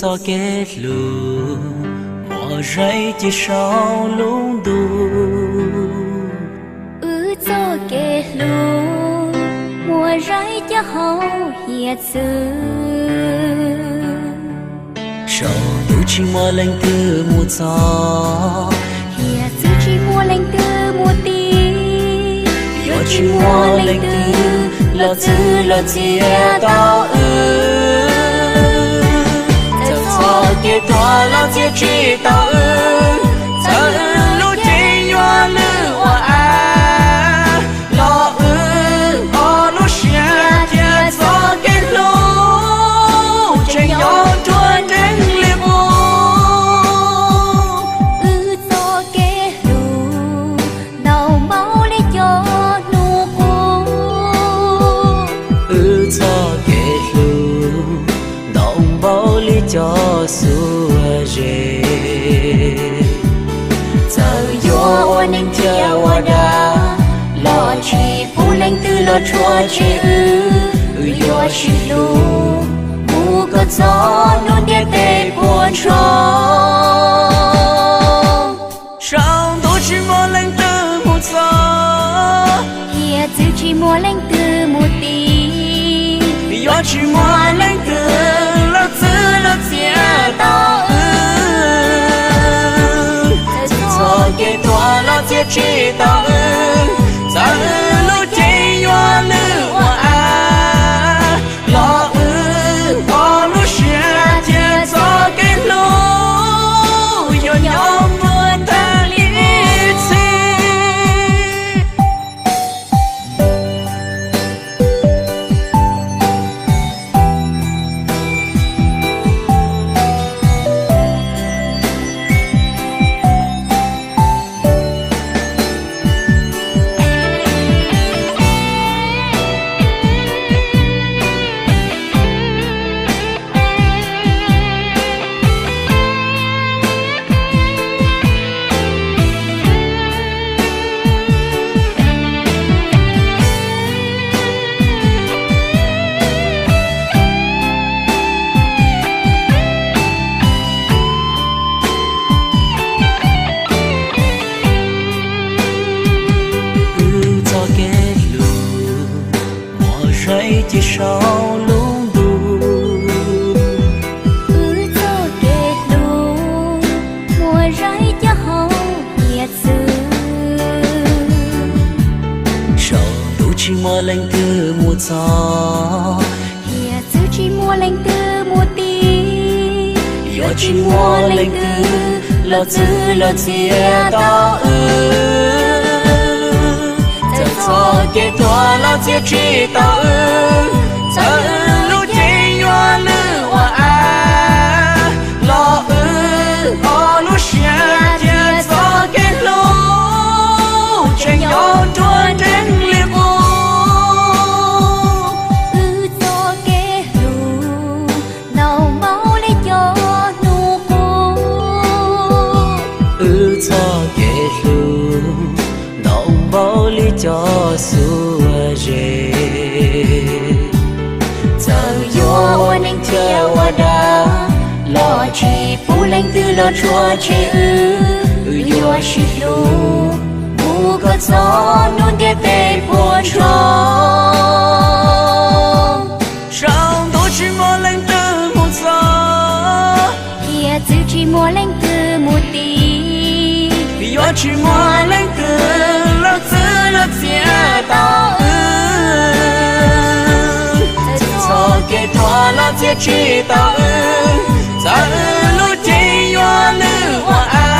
Txoj kev hlub muaj zeej ci saum lub ntuj. Wb txoj kev hlub muaj zeej ci hauv hiav txwv. Saum ntuj tsis muaj leej twg mus txog, hiav txwv tsis muaj leej twg mus ti. Yuav tsis muaj leej twg los txwv los txia tau wb. Txawm txoj kev tuag los txia tsis tau wb, txawm wb lub cev yuav lwj ua av, los wb ob lub siab thiab txoj kev hlub tseem nyob nruab nrees li qub. Wb txoj kev hlub ntau npaum li cov hnub qub. Wb txoj kev hlub ntau npaum li cov xuab zeb. Txawm yuav ua neeg thiab ua dag, los tsis pub leej twg los tshua tseg wb. Wb yuav sib hlub mus kom txog hnub ntiaj teb puas ntsoog. Saum ntuj tsis muaj leej twg mus txog, hiav txwv tsis muaj leej twg mus ti. Yuav tsis muaj leej twg los txwv los txia tau wb. Txawm txoj kev tuag los txia tsis tau wb, txawm wb lub cev yuav lwj ua av, los wb ob lub siab thiab txoj kev hlub yuav nyob nruab nrees li ib txhis. Wb txoj kev hlub muaj zeej ci saum lub ntuj. Wb txoj kev hlub muaj zeej ci hauv hiav txwv. Saum ntuj tsis muaj leej twg mus txog, hiav txwv tsis muaj leej twg mus ti. Yuav tsis muaj leej twg los txwv los txia tau wb. Txawm txoj kev tuag los txia tsis tau wb, txawm wb lub cev yuav lwj ua av, los wb ob lub siab thiab txoj kev hlub tseem nyob nruab nrees li qub. Wb txoj kev hlub ntau npaum li cov hnub qub. Wb txoj kev hlub ntau npaum li cov xuab zeb. Txawm yuav ua neeg thiab ua dag, los tsis pub leej twg los tshua tseg wb. Wb yuav sib hlub mus kom txog hnub ntiaj teb puas ntsoog. Saum ntuj tsis muaj leej twg mus txog, hiav txwv tsis muaj leej twg mus ti. Yuav tsis muaj leej twg los txwv los txia tau wb. Txawm txoj kev tuag los txia tsis tau wb, txawm wb lub cev yuav lwj ua av,